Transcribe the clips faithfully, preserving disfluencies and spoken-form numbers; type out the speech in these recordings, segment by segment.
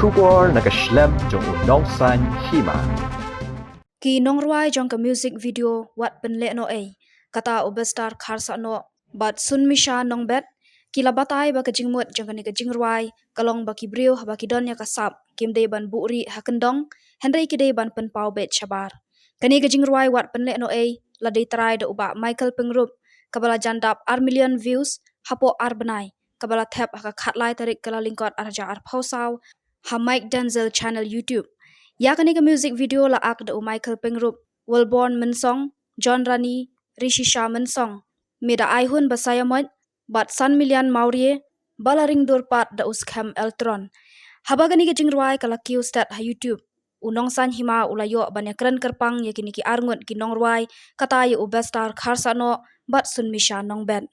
Khubor na ka shlem jong u Nongsaiñ Hima. Ki nongrwai jong ka music video Wat Pynlehnohei, kata u Bestar Kharsahnoh bad Sunmisha Nongbet, ki la batai ba ka jingmut jong kane ka jingrwai ka long ba ki briew haba ki don ïa ka sap kim dei ban buhrieh ha kyndong, hynrei ki dei ban pynpaw beit shabar. Kane ka jingrwai Wat Pynlehnohei la dei trai da u Bah Michael Pyngrope, kaba la jan dap ar million views hapoh ar bnai, kaba la thep ha ka khatlai tarik Kyllalyngkot ar hajar arphew saw ha Mike Denzel Channel YouTube. Ïa kane ka music video la ak da u Michael Pyngrope, Wellborn Mynsong, John Rani, Rishisha Mynsong, Meda Aihun Basaiamoit bad San Million Mawrie, ba la ringdur pat da u Skhem Eltron. Haba kane ka jingrwai ka la kiew stet ha YouTube, u Nongsaiñ Hima u la ïoh ban ïakren kyrpang ïa kine ki arngut ki nongrwai, kata ïa u Bestar Kharsahnoh bad Sunmisha Nongbet.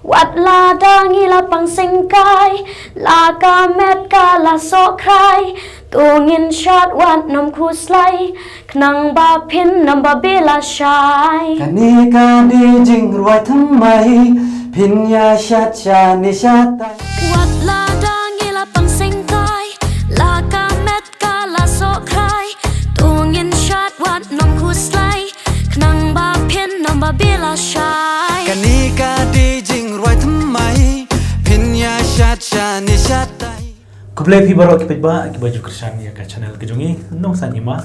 Wat la dang i la pang sengkai, la ka met ka la sohkhrai, tu ngin shad wat nym khuslai, khnang ba phin nym ba bela shai. Kane ka dei jingrwai thymmai, phin ïa shad shane shatai. Wat la dang i la pang sengkai, la ka met ka la sohkhrai, tu ngin shad wat nym khuslai, khnang ba phin nym ba bela shai. Kane ka dei jingrwai thymmai, phin ïa shad shane shatai. Khublei phi baroh ki paidbah kiba ju kyrshan ïa ka channel ka jong ngi Nongsaiñ Hima.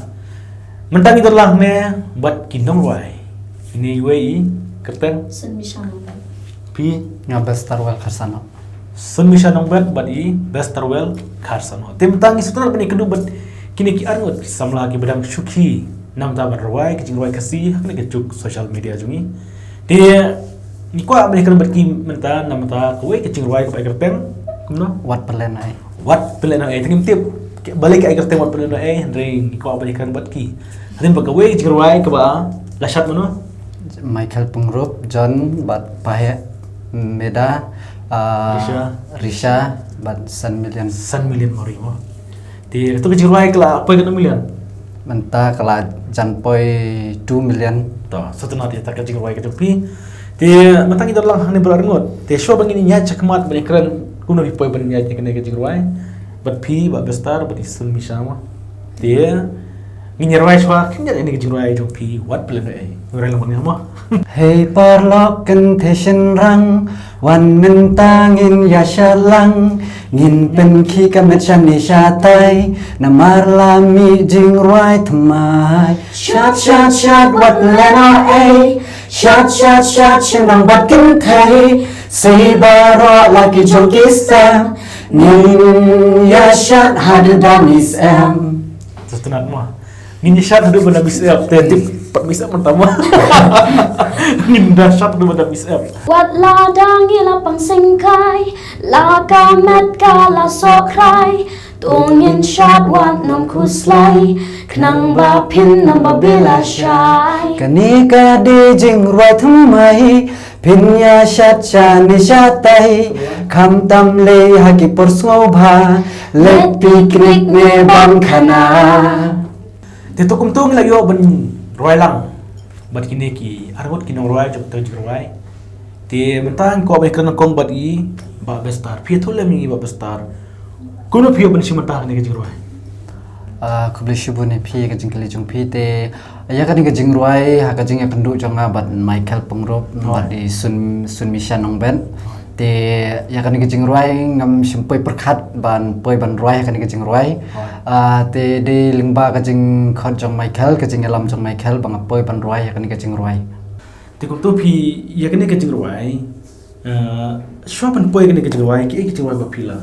Mynta ngi don lang ne bad ki nongrwai. Ine iwei i kyrteng? Sunmisha Nongbet. Phi? Nga Bestarwell Kharsahnoh. Sunmisha Nongbet bad i Bestarwell Kharsahnoh. Te mynta ngi sngewtynnat ban ïakynduh bad kine ki arngut ki samla kiba dang shuki namar ban rwai ki jingrwai Khasi ha kane ka juk social media jong ngi. Te ngi kwah ban ïakynduh bad ki mynta namar kawei ka jingrwai kaba ai kyrteng kumno? Wat Pynlehnohei. Wat Pynlehnohei. Te ngim tip balei ka ai kyrteng Wat Pynlehnohei, hynrei ngi kwah ban ïakynduh bad ki. Hadien ba kawei ka jingrwai kaba la shad mano? Michael Pyngrope, John bad Paheh, Meda, ah, Risha. Risha bad San Million. San Million Mawrie mo. Te kato ka jingrwai ka la poi katno million? Mynta ka la jan poi two million. To, sngewtynnat ïa kata ka jingrwai ka jong phi. Te mynta ngi don lang hangne baroh arngut. Te shuwa ba ngin ïaid shakhmat ban ïakren kumno phi poi ban ïaid ïa kane ka jingrwai bad phi, Bah Bestar bad i Sunmisha mo. Te ngin ïa rwai shuwa, ngin ïa ïa kane ka jingrwai jong phi Wat Pynlehnohei. Ngin rwai lang bad ngi mo. Hei paralok kynthei shynrang, wan mynta ngin ïa shad lang. Ngin pynkhih ka met shane shatai, namar la mih jingrwai thymmai. Shad shad shad Wat Pynlehnohei, shad shad shad shynrang bad kynthei. Sei baroh la ki jong ki step, ngin ïa shad haduh da mih syep. Sngewtynnat mo. Ngin ïa shad haduh ban da mih syep, te tip pat mih syep mynta mo. Ngin da shad haduh ban da mih syep. Wat la dang i la pang sengkai, la ka met ka la sohkhrai, tu ngin shad wat nym khuslai, khnang ba phin nym ba bela shai. Kane ka dei jingrwai thymmai, phin ïa shad shane shatai, khamtam lei ha ki por sngewbha, leit picnic ne bam khana. Te to kumto ngi la ïoh ban rwai lang bad kine ki arngut ki nongrwai jong kato ka jingrwai. Te mynta ngi kwah ban ïakren nyngkong bad i Bah Bestar. Phi ïathuh lem ïa ngi Bah Bestar, kumno phi ïoh ban shim bynta ha kane ka jingrwai? Ah, khublei shibun ïa phi ïa ka jingkylli jong phi. Te ïa kane ka jingrwai ha ka jingïakynduh jong nga bad Michael Pyngrope bad i Sun, Sunmisha Nongbet. Te ïa kane ka jingrwai ngam shym poi pyrkhat ban poi ban rwai ha kane ka jingrwai. Ah, te dei lyngba ka jingkhot jong Michael, ka jingïalam jong Michael ba nga poi ban rwai ïa kane ka jingrwai. Te kumto phi, ïa kane ka jingrwai, ah, shuwa ban poi kane ka jingrwai, kiei ki jingrwai ba phi la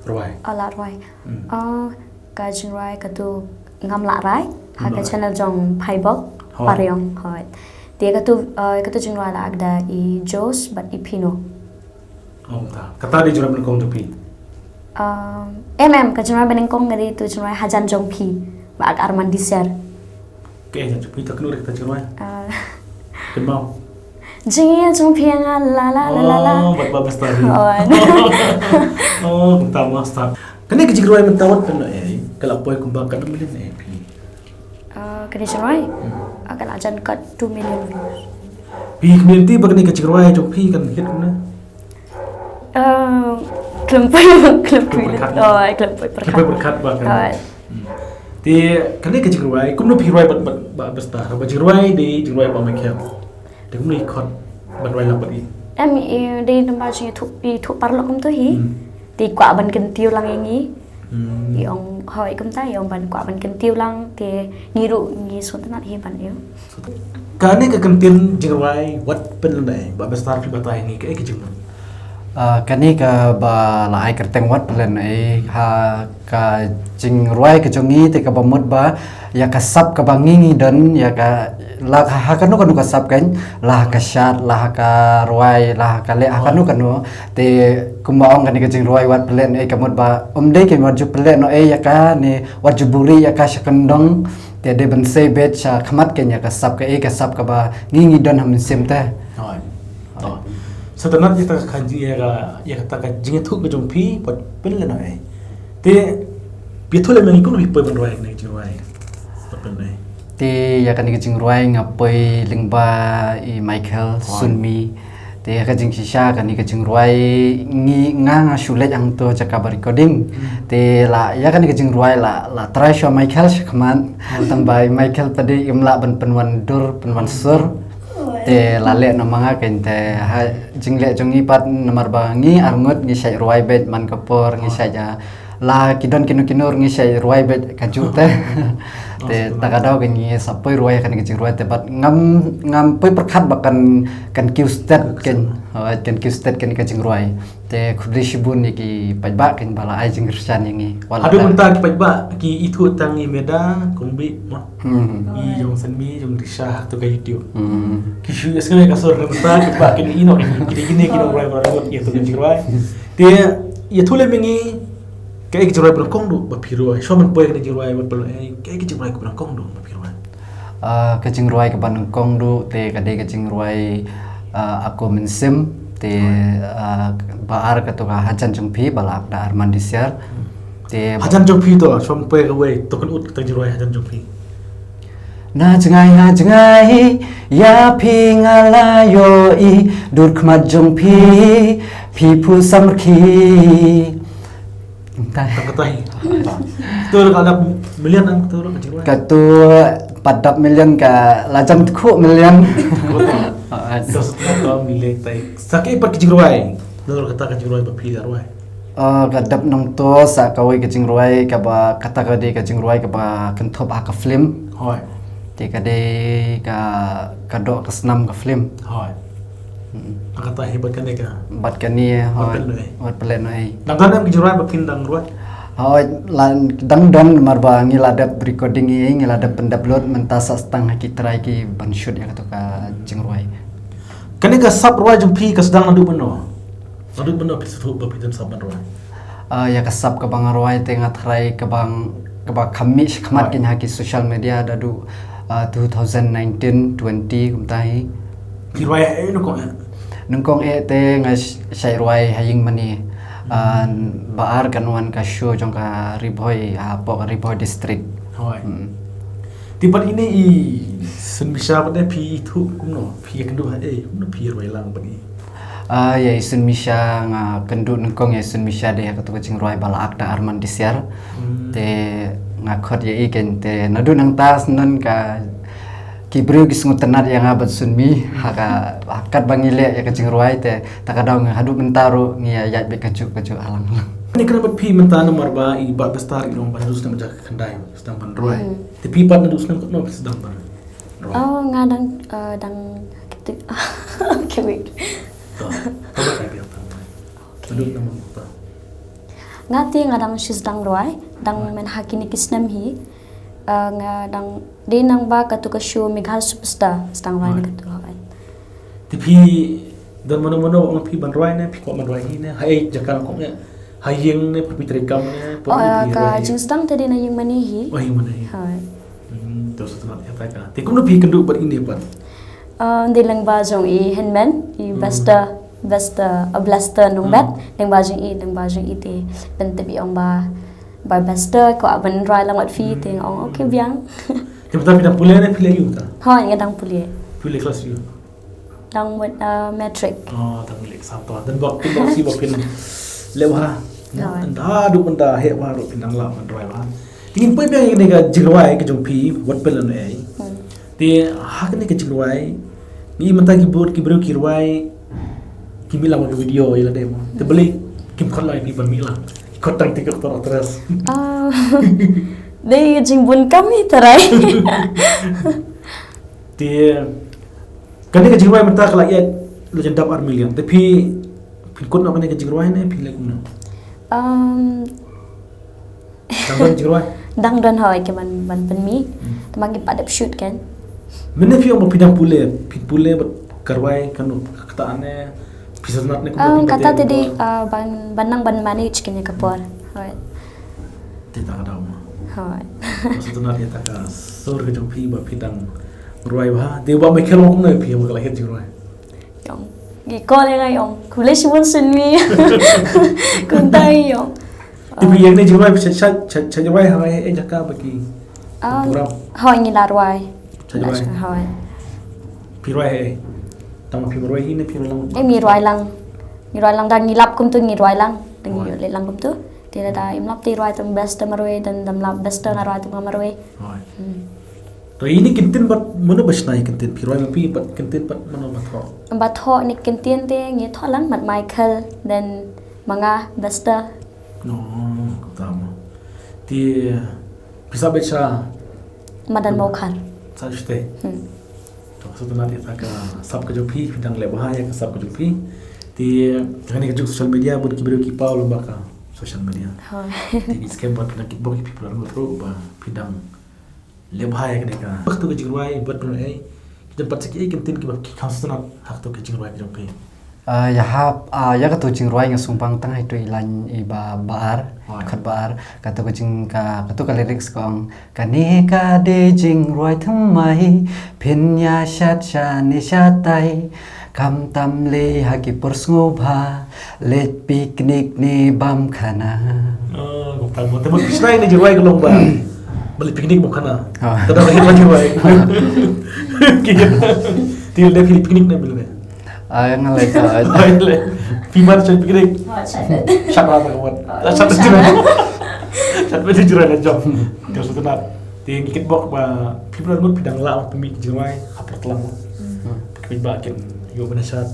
rwai? Ah, la rwai. Hmm. Ah, ka jingrwai kato Ngam Lah Rai ha ka channel jong Phaibok Pariong. Hooid. Te kato, ah, kato jingrwai la ak da i Josh bad i Pino. Oh, ta. Kata dei jingrwai ba nyngkong jong phi? Um, em, em, ka jingrwai ba nyngkong ka dei tu jingrwai Hajan Jong Phi ba ak arman di ser. Kaei Hajan Jong Phi, ta kano re kata jingrwai? Ah. Kynmaw. Jingïa jong phi nga la la la la la. Oh, bad Bah Bestari. Oh. Oh, kumta master. Kane ka jingrwai mynta wat pynnoh ei, ka la poi kumba katno million ei phi? Ah, kane jingrwai? Hmm. Ah, ka la jan kat two million views. Phi community ba kane ka jingrwai jong phi kan hit kumne? Ah, Khlem poi, khlem poi. Khlem poi pyrkhat. Oh, khlem poi pyrkhat. Khlem poi pyrkhat ba kan. Oh. Hmm. Te kane ka jingrwai, kumno phi rwai bad, bad, bad Besta? Ba jingrwai de jingrwai ba Michael. Te kumno i khot ban rwai lang bad i? Em, i de namba jingïathuh, i thuh paralok kumto hi. Hmm. Te kwah ban kyntiew lang ïa ngi. Hmm. I ong hoi kumta, i ong ban kwah ban kyntiew lang, te ngi ruh ngi sngewtynnat hi ban ïoh. Kane ka kyntien jingrwai Wat Pynlehnohei, ba Besta phi batai ngi kaei ka jingmut? Ah, kane kaba la ai kyrteng Wat Pynlehnohei ha ka jingrwai ka jong ngi te kaba mut ba ïa ka sap kaba ngi ngi don ïa ka la ha kano kano ka sap kan la ha ka shad la ha ka rwai la ha ka leh ha kano kano te kumba ong kane ka jingrwai Wat Pynlehnohei ka mut ba um dei kan wat ju pynlehnohei ïa ka ne wat ju buri ïa ka sha kyndong. Te dei ban sei beit sha khmat kane ka sap kaei ka sap kaba ngi ngi don ha mynsiem te. Hoi. To. Sa tang ïa kata ka jing ïa ka ïa kata ka jingïathuh ka jong phi Wat Pynlehnohei. Te phi ïathuh lem ïa ngi kumno phi poi ban rwai kane ka jingrwai Wat Pynlehnohei. Te ïa kane ka jingrwai nga poi lyngba i Michael Sunmi. Te ïa ka jingshisha kane ka jingrwai ngi nga nga shu leit hangto jaka ba recording. Hmm. Te la ïa kane ka jingrwai la la try shuwa Michael sha khmat. Hmm. Tang ba i Michael pat de im lah ban pynwan dur pynwan sur. Te la leh na ma nga kan te ha jingleh jong ngi pat namar ba ngi arngut ngi shait rwai beit man ka por ngi shait ja la ki don kino kino ngi shait rwai beit kajuh te. Te ta ka daw kan ngi sa poi rwai kane ka jingrwai te bad ngam ngam poi pyrkhat ba kan kan kiew stet kan kan kiew stet kane ka jingrwai. Te khublei shibun ïa ki paidbah kan ba la ai jingkyrshan ïa ngi. Haduh mynta ki paidbah ki ithuh tang i Meda Kumbi ma. Hmm. I jong Sanmi jong Risha ha tu ka YouTube. Hmm. Ki shu ïa sngewbha ka sur na mynta ki ba ki ino ki kine ki nong rwai ba rwai ïa tu ka jingrwai. Te ïathuh lem ïa ngi kaei ka jingrwai ba nyngkong duh ba phi rwai. Shuwa ban poi ka jingrwai ba phi rwai. Kaei ka jingrwai ba nyngkong duh ba phi rwai. Ah, ka jingrwai kaba nyngkong duh te ka dei ka jingrwai ah, Ako Mynsiem te ah, ba ar ka tu ka Hajan Jong Phi ba la ak da Arman Disiar. Te hajan jong phi to, shom poi kawei, to kan ut tang jingrwai hajan jong phi. Na jngai na jngai ïa phi nga la ïohi dur khmat jong phi, phi phu samrkhie. Tang kata hi. To ka dap million ang to ka jingrwai. Ka tu pat dap million ka la jam tkhu million. To sa to million tai. Sa ki pat ka jingrwai. Nalor kata ka jingrwai ba phi la rwai. Ah, ka dap nangto sa kawei ka jingrwai kaba kata ka dei ka jingrwai kaba kynthup ha ka film. Hoi. Te ka dei ka ka doh ka snam ka film. Hoi. Hmm. Kata hi bad kane ka. Bad kane hoi. Wat Pynlehnohei. Dang don em ka jingrwai ba phin dang rwai. Hoi, la dang don namar ba ngi la dep recording ïa ngi la dep pyndep lut mynta sa tang ha ki trai ki ban shoot ïa kato ka jingrwai. Kane ka sap rwai jong phi ka sdang naduh mynno? Naduh mynno phi sdang ba phi dang sap ban rwai? Ah, ïa ka sap kaba nga rwai te nga tharai kaba kaba kham mih shakhmat kein ha ki social media naduh ah, two thousand nineteen twenty kumta hi. Phi rwai eh nyngkong eh? Nyngkong eh te nga shai rwai ha ïing mane. Ah, ba ar kan wan ka show jong ka Ri Bhoi hapoh ka Ri Bhoi district. Hoi. Hmm. Te pat ine i Sunmi Shah pat de phi ithuh kumno? Phi ïakynduh ha eh kumno phi rwai lang pat i? Ah, ïa i Sunmi Shah nga kynduh nyngkong ïa i Sunmi Shah de ha kato ka jingrwai ba la ak da Arman Disiar. Hmm. Te nga khot ïa i kein te naduh nangta shen ka ki briew ki sngewtynnat ïa nga bad Sunmi ha ka ha katba ngi leh ïa ka jingrwai te ta ka daw nga haduh mynta ruh ngi ïa ïaid beit kajuh kajuh ha lang. Ni kren bad phi mynta namar ba i Bah Besta i long ba naduh snem ba khyndai sdang ban rwai. Hmm. Te phi pat naduh snem katno phi sdang ban rwai? Oh, nga dang, eh, dang kiti. Okay, wait. To, to ba ka biang tang. Naduh namar mynta. Nga te nga dang shu sdang rwai, dang men ha kine ki snem hi. Eh, nga dang dei nang ba kato ka show Meghalaya Superstar sdang rwai na kato. Te phi don mano mano ong phi ban rwai ne, phi kwah ban rwai hi ne, ha ei jaka nyngkong eh, ha ïing ne, phi treikam ne, phi rwai hi? Oh, ka jingsdang te dei na ïing mane hi. Oh, ïing mane hi. Hoi. Hmm, to sa tang ïa ta ka. Te kumno phi kynduh bad ine pat? Ah, dei lyngba jong i hynmen, i Besta, Besta, ah, Blesta Nongbet, lyngba jong i, lyngba jong i te pyntip i ong ba, ba Besta kwah ban rwai lang bad phi, te nga ong okay biang. Te mynta phi dang pule ne phi leh ïew ta? Hoi, nga dang pule. Phi leh klas ïew? Dang mut, ah, matric. Oh, dang leh exam to. Dang bok, dang bok shi bok phin. Leh bha. Hooid. Ynda duh mynta heh bha ruh phin dang lah ban rwai bha. Te ngin poi biang ïa kane ka jingrwai ka jong phi, wat pynlong ei. Hmm. Te ha kane ka jingrwai ngi mynta ki bun ki briew ki rwai ki mih lang ka video ïa lade mo. Te balei kim khot lang ïa phi ban mih lang? Ki khot tang te ki actor actress. Ah. Dei jingbun kam hi trai. Te kane ka jingrwai mynta ka la ïaid la jan dap ar million. Te phi phin kut noh kane ka jingrwai ne phin leh kumno? Um, Dang don jingrwai? Dang don hooid ki ban ban pynmih. Hmm. Te ma ngi pat dep shoot kan. Mynne phi ong ba phi dang pule, phi pule bad ka rwai kan ktah ne phi sngewtynnat ne kumno Um, phi kata pat te dei, uh, ban ban nang ban manage kane ka por. Hooid. Te ta ka daw ma. Hooid. Sngewtynnat ïa ta ka sur ka jong phi ba phi dang rwai bha. Te ba Michael ong kumno ïa phi ba ka la hit jingrwai? Ong. Ngi call ïa nga ong. Khublei shibun Sunmi. Kumta ong. Te phi ïa kane jingrwai phi sha sha sha jingrwai ha ngai eh jaka ba ki Um, program. Hooid ngi la rwai. Sha jingrwai. Hooid. Phi rwai eh. Tang phi rwai hi ne phi rwai lang. Eh ngi rwai lang. Ngi rwai lang da ngi lap kumtu ngi rwai lang. Da ngi Hooid. Leh lang kumtu. Te lada im lap te rwai tang best marwai dan dam lap best nga rwai tang marwai. Hooid. Hmm. To ine ki ktien bad mano ba shna ïa ki ktien phi rwai ma phi bad ki ktien bad mano ba thoh? Ba thoh ine ki ktien te ngi thoh lang mat Michael dan ma nga best. No, kata mo. Te phi sah beit sha Madan Mawkhar. Sah shatei. Hmm. To sngewtynnat ïa ta ka sap ka jong phi, phi dang leh bha ïa ka sap ka jong phi. Te kane ka juk social media bun ki briew ki paw lyngba ka social media. Hooid. Te ngi skhem ba phi dang kitbok ïa phi pynrung ruh ba phi dang leh bha ïa kane ka. Bad kato ka jingrwai bad pynrung ei. Ki don pat sa kiei ki ktien kiba ki kham sngewtynnat ha kato ka jingrwai ka jong phi? Ah, ïa ha, ah, ïa kato jingrwai nga sngewbang tang ha ito i lain iba ba ar, Hooid. Khat ba ar, kato ka jing ka, kato ka lyrics ka ong, kane ka dei jingrwai thymmai, phin ïa shat shane shatai, khamtam lei ha ki por sngewbha, leit picnic ne bam khana. Oh, kumta mo. Te mo phi sngewbha ïa kane jingrwai ka long ba. Ba leit picnic bam khana. Ah. Ka dei ba leit jingrwai. Ki. Te leit picnic ne ba leit. Ah, nga leit, ah. Phi mar shat picnic. Shat ra ka wat. Shat picnic. Shat picnic jingrwai la jong. Ka sngewtynnat. Te ngi kitbok ba phi pynrung ruh phi dang lah ban pynmih jingrwai ha por tlang. Hmm. Ki paidbah kin ïoh ban shat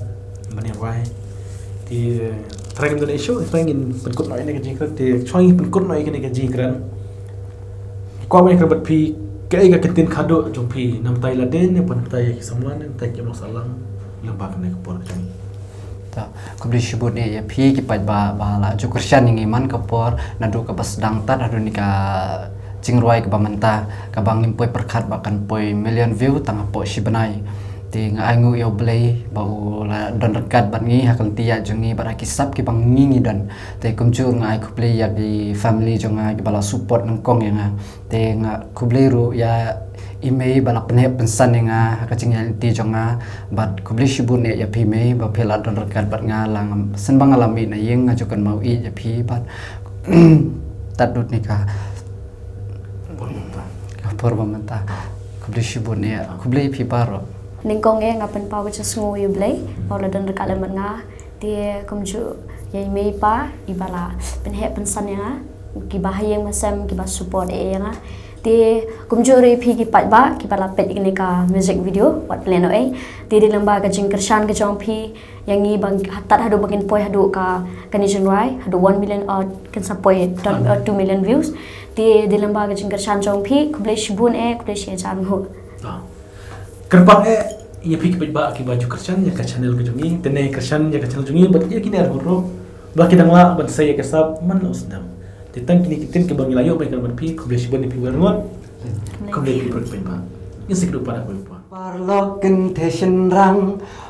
ban ïa rwai. Te trai ngin don issue, trai ngin pynkut noh ïa kane ka jingkren, te shuwa ngin pynkut noh ïa kane ka jingkren. Kwah ban ïa kren bad phi kaei ka kyntien khadduh jong phi, na bynta ïa lade ne bad na bynta ïa ki samla ne na bynta ki ïa mawsahlang lyngba kane ka por jong ngi. Ta, khublei shibun eh ïa phi ki paidbah ba la ju kyrshan ïa ngi man ka por naduh kaba sdang tad haduh kane ka jingrwai kaba mynta kaba ngim poi pyrkhat ba kan poi million view tang hapoh shi bnai. Te nga ai nguh ïa U Blei ba u la don ryngkat bad ngi ha ka lynti ïaid jong ngi bad ha ki sap kiba ngi ngi don. Te kumjuh nga ai khublei ïa ki family jong nga kiba la support nyngkong ïa nga. Te nga khublei ruh ïa i mei ba la pynheh pynsan ïa nga ha ka jingïaid lynti jong nga. Bad khublei shibun eh ïa phi mei ba phi la don ryngkat bad nga la ngam, shen ba nga la mih na ïing nga ju kynmaw ïa phi bad tad dut ne ka por ba mynta. Ka por ba mynta. Khublei shibun eh, khublei phi baroh. Nyngkong eh nga pynpaw ka jingsngew ïa U Blei ba u la don ryngkat lem bad nga. Te kumjuh ïa i mei i pa iba la pynheh pynsan ïa nga, kiba ha ïing ha sem kiba support eh ïa nga. Te kumjuh ruh ïa phi ki paidbah kiba la peit ïa kane ka music video wat pynlehnohei. Te dei lyngba ka jingkyrshan ka jong phi ïa ngi ba tad haduh ba ngin poi haduh ka, kane ka jingrwai haduh one million odd, kan sa poi don, uh, two million views. Te dei lyngba ka jingkyrshan jong phi, khublei shibun eh, khublei shihajar nguh. Ah. Kyrpang eh ïa phi ki paidbah kiba ju kyrshan ïa ka channel ka jong ngi, te ne kyrshan ïa ka channel jong ngi bad ïa kine ruh ba ki dang lah ban sei ïa ka sap man u snem. Te tang kine ki ktien kiba ngi la ïoh ban kren bad phi, khublei shibun ïa phi baroh ngut. Khublei phi baroh ki paidbah. Ngin sa ïakynduh pat ha kawei ka por. Paralok kynthei shynrang,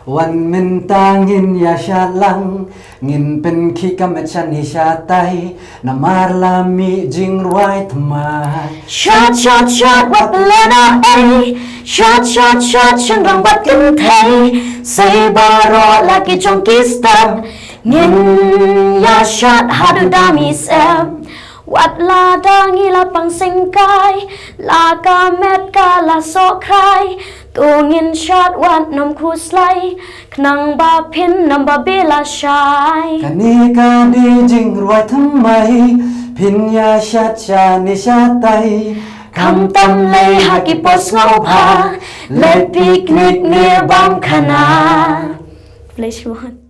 wan mynta ngin ïa shad lang. Ngin pynkhih ka met shane shatai, namar la mih jingrwai thymmai. Shad, shad, shad, wat pynlehnohei. Shad, shad, shad, shynrang bad kynthei. Sei baroh la ki jong ki step. Ngin ïa shad haduh da mih sem. Wat la da ngi la pang syngkai, la ka met ka la sohkhrai. U ngin shad wat nym khuslai, khnang ba phin nym ba bela shai. Kane ka dei jingrwai thymmai, phin ïa shad shane shatai. Khamtam lei ha ki por sngewbha, leit picnic ne bam khana. Khublei shibun.